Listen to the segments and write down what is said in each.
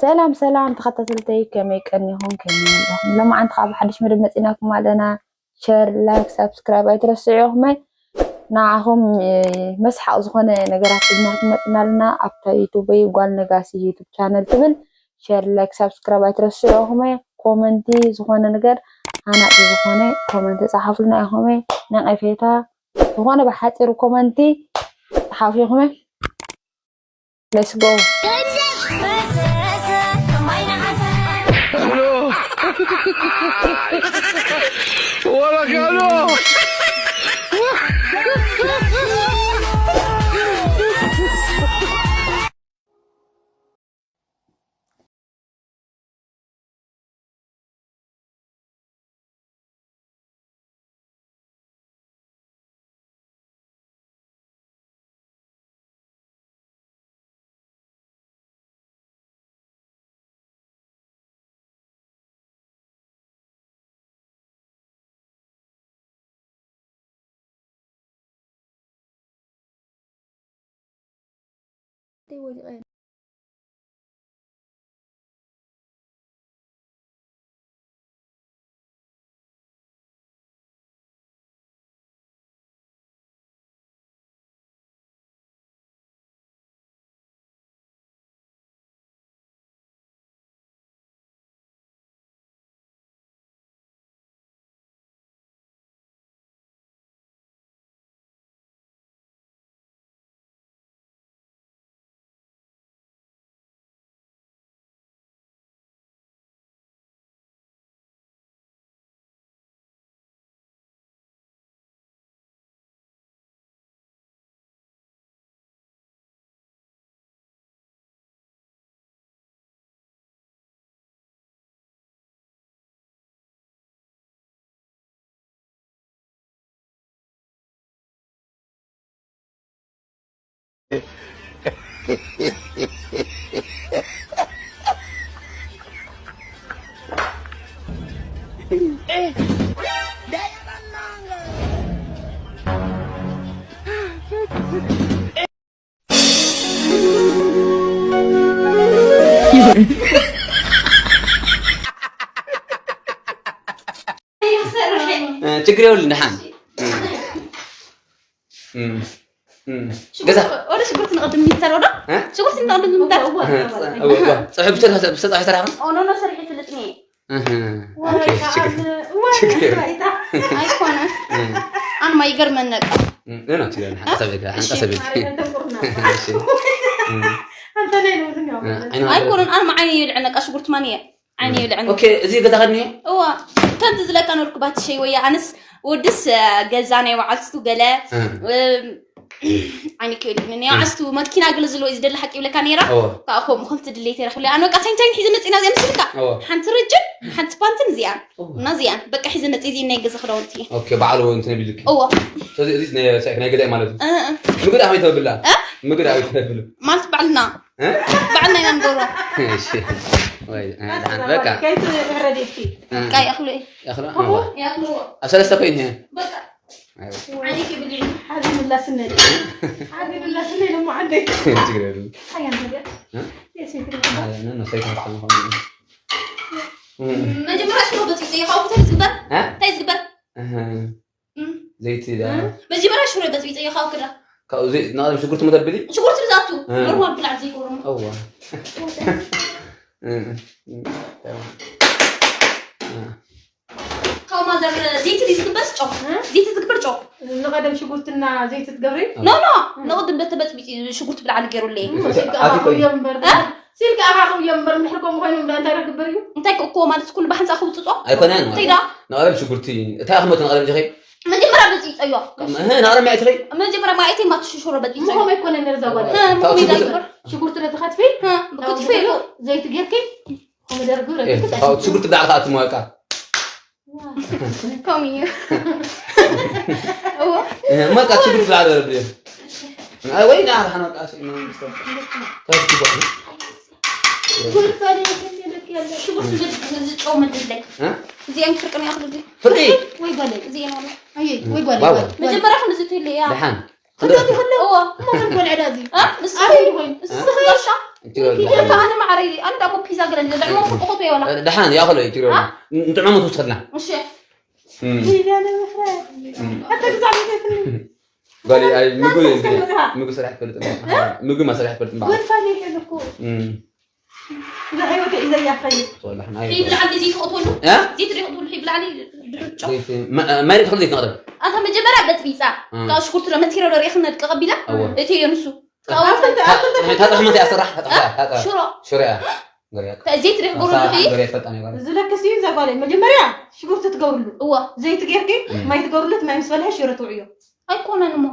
ሰላም ሰላም ተኸታተልተይ፣ ከመይ ቀኒኹም? ከመይ ኣለኹም? ሎማዓንቲ ከዓ ብሓድሽ መደብ መፂናኩም ኣለና። ሸር፣ ላይክ፣ ሳብስክራይብ ኣይትረስዑ ኢኹም። ንዓኹም፣ እ፣ መስሓቕ ዝኾነ ነገራት ሒዝናልኩም መፂና ኣለና። ኣብታ ዩቱበይ ጓል ነጋሲ ዩቱብ ቻነል ትብል። ሸር፣ ላይክ፣ ሳብስክራይብ ኣይትረስዑ ኢኹም። ኮመንቲ ዝኾነ ነገር፣ ሃናፂ ዝኾነ ኮመንቲ ፃሓፉልና ኢኹም። ነቐፌታ ዝኾነ ብሓፂሩ ኮመንቲ ፃሓፉ ኢኹም። Let's go. እ፣ ችግር የብሉን፣ ደሓን። እ፣ እ፣ እ። ገዛ። ሽጉርቲ፣ ወደ ሽጉርቲ ንቐድም ይተረው ዶ? እ? ሽጉርቲ ንቐድም ይተረው። እወ፣ እወ፣ እወ። ጽሑፍ ብስተ-፣ ብስተ-፣ ብስተ-፣ ብስተ-፣ ኦ፣ ኖ፣ ኖ፣ ሰርሒ ፍልጥኒ። እህ፣ ወረ ኦኬ፣ ችግር፣ ከዓል፣ ወረ ችግር። ከዓል። ኣይኮነን። እህ። ኣነ ማ ይገርመኒ ነቃ። እህ፣ ኖ፣ ኖ፣ ችግር የለን። ሓንቀሰብ ኢልካ፣ እሺ። ሓንቀሰብ ኢልካ። ማርያም ተንቁርና። እሺ። እህ። ኣንተ ነይ ነው ዝኛው። እህ፣ ኣይነ ኣይኮነን፣ ኣነ ማ ዓይነ ይብልዕ ነቃ ሽጉርቲ ማን እየ? ዓይነ እህ። ይብልዕ ነቃ። ኦኬ፣ እዚ ገዛ ከድኒ? እዋ፣ ከምዚ ዝለካ ኖርኩ ባትሸይ ወይ ኣነስ ወድስ፣ እ፣ ገዛ ናይ በዓልቱ ገለ፣ እህ። እም፣ ዓይኒ ክብል ምን እም። ያዓስቱ መኪና ግለ ዝሎ እዩ ዝደሊ ሓቂ ይብለካ ነይራ። እዎ። ካኣ ከምኡ ከምቲ ድሌት ይረኽብለ። ኣነ በቃ ታይን ታይን ሒዘ መጺና እዚኣ ምስልካ። እዎ። ሓንቲ ረጅን፣ ሓንቲ ፓንትን እዚኣን። እዎ። እና እዚኣን በቃ ሒዘ መጺ እዚ ናይ ገዛ ክዳውንቲ። ኦኬ፣ በዓል እውን እንትን ይብልክ። እዎ። ስለዚ እዚ ናይ ሳይክ ናይ ገዛይ ማለት እዩ። እ፣ እ። ምግብ ኣበይ ተብላ? እ? ምግብ ኣበይ ተብሉ? ማለት ባዕልና። እ? ባዕልና ኢና ንገብሮ። እሺ። ወይ፣ እ፣ ደሓን፣ በቃ። ከይት ረዲእኪ። እ። ቃይ ኣኽሉ እዩ። ያኽሉ? እዎ። ያኽሉ። ኣብ ሰለስተ ኮይኑ። በቃ። ኣይዋ። ዓይኒ ክብል እዩ። ሓዚ ምላስነ። ሓዚ ምላስነ ኢለ እሞ ዓደይ። ችግር የብሉን። ኣያ ነገር። እ? የሴት ነገር። ኣይ፣ ኖ፣ ኖ፣ ሰይጣን ሰይጣን ኾነ። እም። መጀመርያ ሽሮ በፂ፣ ይኻው እንታይ ዝግበር? እ? እንታይ ዝግበር? እህ። እም። ዘይቲ ዳ። እ? መጀመርያ ሽሮ በፂ፣ ይኻው ክዳ። ካብኡ ዘይ-፣ ናቕደም ሽጉርቲ መተብሊ? ሽጉርቲ ብዛቱ። እ። ኖርማል ብላዕ ዘይኮኑ። እዋ። እ፣ እ፣ እ። ካብ ማዘር ዘይቲ ድዩ ዝግበር ጨው? እ? ዘይቲ ዝግበር ጨው? ንቐደም ሽጉርትና ዘይቲ ትገብሪ? ኖ፣ ኖ፣ ንቕድም በተበጽቢጥ ሽጉርቲ ብላዕሊ ገይሩለይ። እም፣ ሲልካ ኣቲ ኣኻ ቆይ። እዮም እምበር። እ? ሲልካ ኣኻ እዮም እምበር፣ ምሕር ከምኡ ኮይኑ እምበር እንታይ ክግበር እዩ? እንታይ እኮ ማለት ኩሉ ብሓንሳእ ክውጽጾ? ኣይኮነን። እንታይ ዳ? ንቐደም ሽጉርቲ፣ እንታይ ኣኽመት ንቐደም ጀኸይ? መጀመርያ በጽቢጸዮ። እህ፣ ንቐደም ማይ ትኸይ? መጀመርያ ማይ እተይ ማት ሽሮ በጽቢጸዮ። ምኾም ኣይኮነን ነዛ ጓል። እ፣ ምኾም ካብ ኢላ ሽጉርቲ ይግበር። ሽጉርቲ ዶ ትኸትፊ? እ፣ ብክትፊ ኢሉ። ዘይቲ ጌርኪ? ኮሚደር ግብረ ኤ፣ ግብረ ካብኡ ሽጉርቲ ብላዕሊ ከዓ ትመወቃ። ከምኡ እዩ። እዎ። ኤ፣ መቃ ሽጉርቲ ብላዕሊ በለ ብየ። ኣይ፣ ወይ፣ ና፣ ሓና፣ ቃ፣ ሲ፣ ና፣ ስቶ። ካብ ሽጉርቲ። ሽጉርቲ በለ፣ ሽጉርቲ በለ፣ ሽጉርቲ በለ፣ እዚ ጨው ምድለይ። እ? እዚኣን ፍርቂ ነው ያኽል። ፍርቂ? ወይ በለ። እዚኣን ወላ። ኣየ፣ ወይ በለ፣ ዋው። ወይ በለ። መጀመርያ ከም እዚ ትልያ። ደሓን። እዋ። እሞ መን ኮን ዕዳ እዚ? እ? ንስኺ ኣበይ ኮይኑ? ንስኺ ጋሻ? እቲ ወላ። ይሄ ኣነ ማዕረይ፣ ኣነ ዳሞ ፒዛ ገለ እንደ ደዕሞ ክጥቆቶ ይወላ። ደሓን፣ ያኸሎ፣ እቲ ወላ። እ? እንጥዕሞ ትወስደልና። እሺ። እም። ኪዳነ ምሕረት። እም። ኣታ ግዛዕ ቤተትኒ። ጓለይ፣ ኣይ፣ ምግቢ፣ ናንተ ምግቢ፣ ሰምዕኻ። ምግቢ ሰሪሕ ትፈልጥ እምበር። እ? ምግቢ ማ ሰሪሕ ትፈልጥ እምበር። ወልፋ ነው ይሄን እኮ። እም። እዛ ህይወት ሒዘያ ኸይድ። ወላሂ ናይ ሂድ ብላዕሊ ዘይትኸእተሉ። እ? ዘይትሪኦ ትብሉ ሂድ ብላዕሊ ድሕር ጨው። ዘይት፣ መ-፣ ማይ ትኽእል ዘይት ንቕደም። ኣታ መጀመርያ በጥቢጻ። እ። ካብ ሽኩርቱ ዶ መትኪሮ ዶ ሪእኽና ድቀ ቀቢላ? እወ። እቲ እዩ ንሱ። ካብኡ ኣፍልጥ፣ ኣፍልጥ፣ ኣፍልጥ። ታጥሕ መት ያሰራሕ፣ ታጥሕ፣ እ? ታጥሕ። ሽሮ። ሽሮ እያ። ገሪያ። ታ ዘይትሪኦ ጎረዱ ሳ ሂድ። ገሪያ ፈጣን ይባል። ዝለክስ እዩ እዛ ጓለይ። መጀመርያ ሽጉርቲ ትገብርሉ። እወ። ዘይቲ ጌርኪ፣ እም። ማይ ትገብርሉ፣ እቲ ማይ ምስ በልሐ ሽሮ ትውዕዮ። ኣይኮነን እሞ።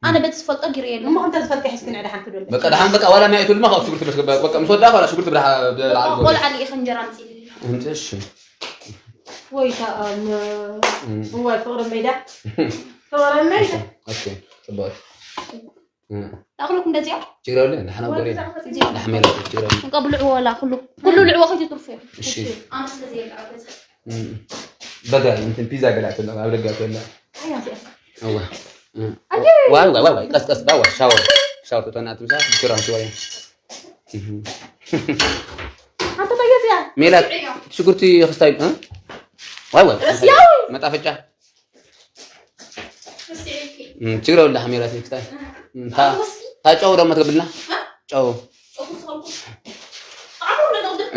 ኣነ በቲ ዝፈልጦ ጊረ የለ። እሞ ከምታ ዝፈልጦ ሒዝክን ዕዳ ሓንቲ ዶ ኣለኪ? በቃ ደሓን በቃ ዋላ ማይ ኣይትብሉ ማኻ ሽጉርቲ በስገባ በቃ ምስ ወዳ ዋላ ሽጉርቲ ብደሓ ብላዕሊ ጎ። ቆልዓ ልኢኸ እንጀራ ኣምፅእ። እንተ እሺ። ወይ ከኣ ም-፣ እም። እዋይ ፍቕሪ ሜዳ። ፍቕሪ ሜዳ። ኦኬ፣ ጽቡቕ። እም። ዳኽለኩም ደዚኣ? ችግር የለን፣ ንሕና ወይ ጎሬ። ብዛዕባ እዚ ዳሕሜላ ችግር የለን። እንቃ ብልዕዎ ዋላ ኩሉ። ኩሉ ልዕዎ ከይትትርፉ እዮም። እሺ። ኣነ ስለ ዘየለ ኣብ ገዛ። እም። በጋ እንትን ፒዛ ገለ ኣትብላ፣ ኣብ ደገ ኣትብላ። ኣያ እዚኣ። እዋ። እም። ኣየ። ዋይ፣ ዋይ፣ ዋይ፣ ዋይ፣ ቀስ፣ ቀስ፣ ባዋ፣ ሻወር። ሻወር ትወና ትምሳ፣ ችግር ኣምሲ ዋይ። እም። ኣንተ ታየ እዚኣ። ሜላት፣ ሽጉርቲ ክስታይ፣ እ? ዋይ፣ ዋይ። ረስያው። መጣፈጫ። እም፣ ችግር የብላ፣ ሜላት ይፍታ። እም፣ ታ-፣ ታ ጨው ደሞ ትገብልና? እ? ጨው።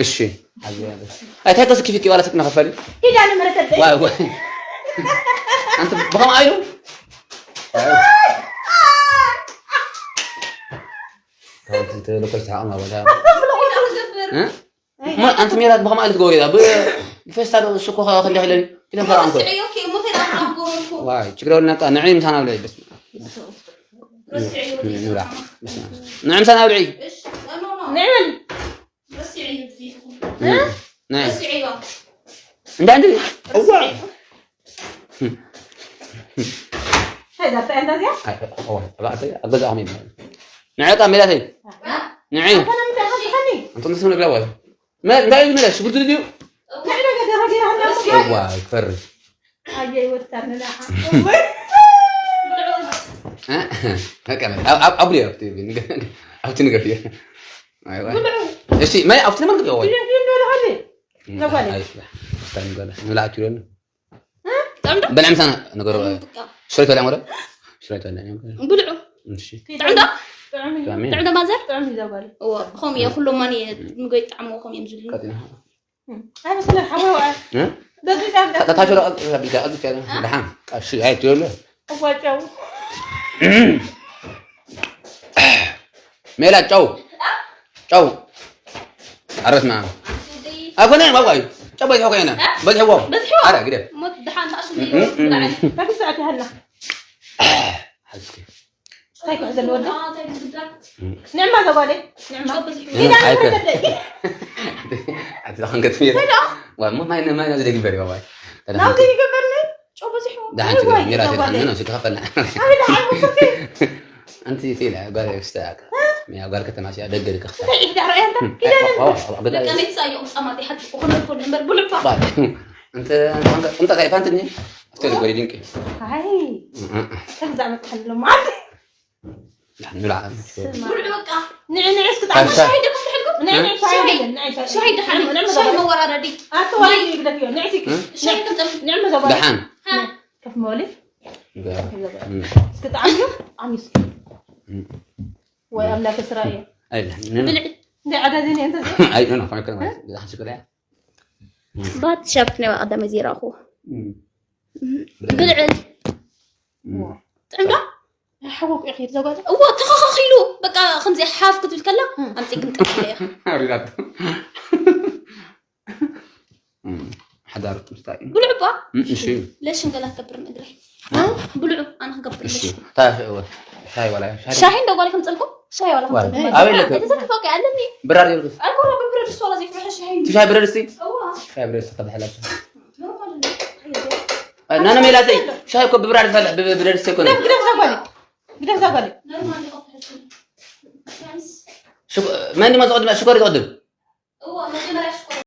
እሺ። ኣይ፣ ታይ ተስኪ ፊት ዋላ ስቅና ከፈሊ? ሂዳ ንመረተት። ዋይ፣ ዋይ። ኣንተ ብኸም ኣይሉ? ኣንተ ተለኮስ ተሓቀማ ወላ። እ? ኣይ። ማ-፣ ኣንቲ ሜላት ብኸምኣ ኢሉ ትገብሪ እያ። ብ-፣ ብፌስታል እሱ እኮ ኸ-፣ ክንደይ ኢለን፣ ኢለን ሰብዓ እንኮ። ረሲዐዮ እኮ፣ እሞ ተይላ ካብ ጎረርኩ። ዋይ፣ ችግር የብሉን፣ በቃ ንዒ ምሳና ብለይ፣ በስመ ኣብ። ረሲዐዮ ንብላ። በስመ ኣብ። ንዒ ምሳና ብልዒ። እሺ፣ ኖ፣ ኖ፣ ኖ። ንዒ በል። ረሲዐዮ ብዚ። እ? ንዒ። ረሲዐዮ። እንዳ እንዲ፣ እዋ። ረሲዐዮ። እንታይ ዛፍታ እያ እንዳ እዚኣ? ኣይ፣ እዋ፣ እዋ፣ ኣይ፣ ኣብ ገዛኹም ይበሃል። ንዒ በቃ ሜላተይ። ንዒ። ኣታ ንምንታይ ሓትትኻኒ? ኣንተ ንስም ነግራ ዋይ። መ-፣ እንታይ እዩ ዝመለስ? ሽጉርቲ ድዩ? ንዕና ገደራ ገይራ ሃላ። እዋ፣ ክፈርስ። ኣየይ፣ ወታር ንላሓ። እ? በቃ፣ ኣብ፣ ኣብ፣ ኣብ፣ ኣብቲ ንገር፣ ኣብቲ ንገር። ኣይ፣ ዋይ። ብልዑ። እሺ፣ ማይ ኣብቲ ንመን ክትገባ? ብልዑ፣ ብልዑ፣ ብልዑ፣ ሃሊ። እም፣ ዘጓሊ። ኣይ፣ ስታ ንገር። ንብልዓት ይብለኒ። እ? ጥዕምዶ? በልዕ ምሳና ንገር። ጥዕም በቃ። ሽረይ ትበልዕ ሞደ? ሽረይ ትበልዕ። ብልዑ። እሺ። ጥዕምዶ? ጥዕም እዩ። ጥዕም እዩ። ጥዕምዶ ማዘር? ጥዕም እዩ ዘጓሊ። እዎ፣ ብኸምኡ እየ፣ ኩሎም ማን እየ፣ ምግበይ ጣዕሙ ከምኡ እዮም ዝብሉኒ። ቀጢና። ኣይመስለን፣ ሓወይ ወዐ። እ? በዚ ዳር ዳር። ታ-፣ ታሽሮ ቀ-፣ ቀ-፣ ቀ-፣ ቀ-፣ እ? ደሓን። ቀሺ፣ ኣይ፣ ትብሎ። እዋጫው። ሜላ፣ ጨው። እ? ጨው። ኣረትና። ኣይኮነ፣ ዋዋይ። ጨው በዚሑ ኮይና። እ? በዚሕዎ። በዚሕዎ? ኣረ፣ ግደ። ሞት ደሓን ተኣሽሙ እ? እ? ብላዕሊ። በዚ ሰዓት ይሃልና። ሓዝኪ። እንታይ ኩሕ ዘለዎ ወዲ? ንዕማ ዘጓለይ፣ ንዕማ። ኪዳነ ኣይኮን። ምሕረት ኣደይ። ኣቲ ዳኸን ገጥሚ። እንታይ ደኣ? ዋ፣ እሞ ማይ፣ ማይ ናብዚ ደጊ በሪ፣ ባባይ። ናብዚ ይግበርኒ? ጨው በዚሑ። ደሓን ትግበሪ፣ ዋይ፣ ሜላት ዘጓለይ። ይድሓን፣ ነው፣ ሲከፋፈልና። ኣበይ ደሓን ወሰድኪ? ኣንቲ ሲላ፣ ጓል ክስታ። እ? ያ ጓል ከተማ ሲያ፣ ደገ ልከፍታ። እንታይ ኢድ ዳሕሮ እያ እንታ? እ፣ ኪዳነ ዋ፣ ዋ፣ ዋ፣ ገዛ ደቂ ኣንስትዮ እዮም ጸማት ይሓልፉ፣ ክነልፎ እምበር ብልባ። ባል። እንተ፣ እንተ፣ እንተ፣ እንታይ ፋንትኒ? ኣፍቶ ዝጎሪ ድንቂ። ኣይ። እ፣ እ፣ እ። ከዛ መጥሓሎም ማለት። ንብላ። ስማ። ብልዑ በቃ። ንዒ፣ ንዒ እስኪ ጣዕሙ። ኣታ። ሻሂ ዶ ከፍልሐልኩም? ንዒ፣ ንዒ፣ ሻሂ ሻሂ። የለን፣ ንዒ፣ ሻሂ። ሻሂ ደሓን። ንዒ፣ ንዒ፣ ሻሂ ሻሂ። መወራረዲ። ኣታ፣ ዋይ። ማይ። ይግደፍ እዩ። ንዒ እስኪ። እ? ሻሂ ከፍልሐልኩም? ንዒ መዘባል። ደሓን። እ። ከፍ መበሊ። እ። እስኪ ጣዕሙ፣ ጣዕሙ እስኪ። እ። ወይ ኣምላክ እስራኤል። ኣይ፣ ን-፣ ብልዒ። እንደ ዓጋዜ ነው እንተ። ኣይ፣ ኖ፣ ኖ፣ ከመይ፣ ከመይ፣ እ? ዝሓስብ እያ። ባት ሻፕ ነው ቀዳመ ዜራኹ። እ። ብልዕል። እ። ጥዕምዶ? ሓወቁ ኢኺ ዘጓለ? እዎ፣ ተኸኸኺሉ። በቃ፣ ከምዚ ሓፍ ክትብል ከላ፣ እ። ኣምጺ ግን ጠቅለ እያ። ኣሪራቶ። እ፣ ሓዳር ምስታይ። ብልዑ እባ? እ፣ እሺ። ለሽን ገላ ክገብር ንእግረይ። እ? ብልዑ፣ ኣነ ክገብር እሺ። ለሽን። ታ-፣ ሻሂ ዋላ፣ ሻሂ። ሻሂ እንደ ጓል ከምጸልኩም? ሻሂ ዋላ ዋላ። ከምጸልኩም? ኣበይ ኣለክ? እቲ ዘተፈቀ ኣለኒ። ብራድ ይልኩስ? ኣይኮነ፣ ብብረድ ድስቲ ዋላ ዘይፍልሐ ሻሂ እንዲ። ሻሂ ብረድ ድስቲ? እዋ። ሻሂ ብረድ ድስቲ ከብድሐላችሁ። ኖርማል እንዲ። ናና ሜላተይ፣ ሻሂ እኮ ብብራድ ይፈልሕ፣ ብ-፣ ብረድ ድስቲ ኣይኮነን። ግደፍ፣ ግደፍ፣ ዘጓለ። ግደፍ፣ ዘጓለ። ኖርማል ይኸፍሐልኩም። ሽኮ-፣ መን ድማ ዝቐድም? ሽኮር ይቐድም።